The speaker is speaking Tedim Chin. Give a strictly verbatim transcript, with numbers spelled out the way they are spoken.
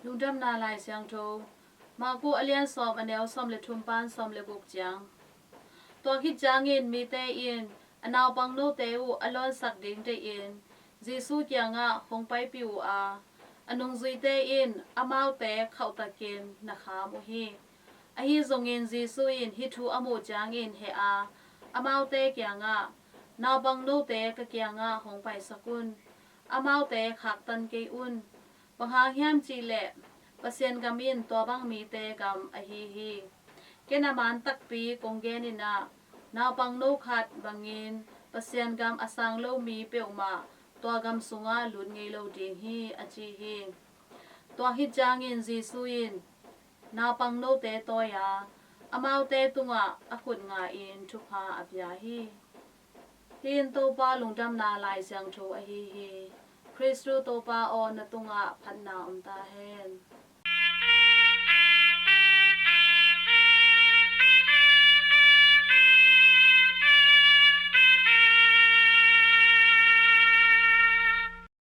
Lungdamna Lai Siangtho, Marku a lian sawm, a neu sawm le thum pan sawm le guk ciang. Tua khit ciangin mite in a naupangnote uh a lawnsak ding teiin Jesu kiangah hong paipih uh a, a nungzuite in amaute khauhtakin na kham uh hi. Ahi zongin Jesu in hih thu a muh ciangin heh a, amaute kiangah, naupangnote ka kiangah hong paisak un. Amaute khaktan kei un. Bang hang hiam cih leh Pasian gam in tua bang mite gam ahi hi. Ken a man takpi kong genin ah, naupangno khat bangin Pasian gam a sang lo mi peuhmah tua gam sungah lut ngei lo ding hi, a ci hi. Tua khit ciangin Jesu in naupangnote tawi a, amaute tungah a khut nga-in thupha a pia hi. Hih in Topa Lungdamna Lai Siangtho ahi hi. Khristu Topa aw, na tungah phatna om ta hen.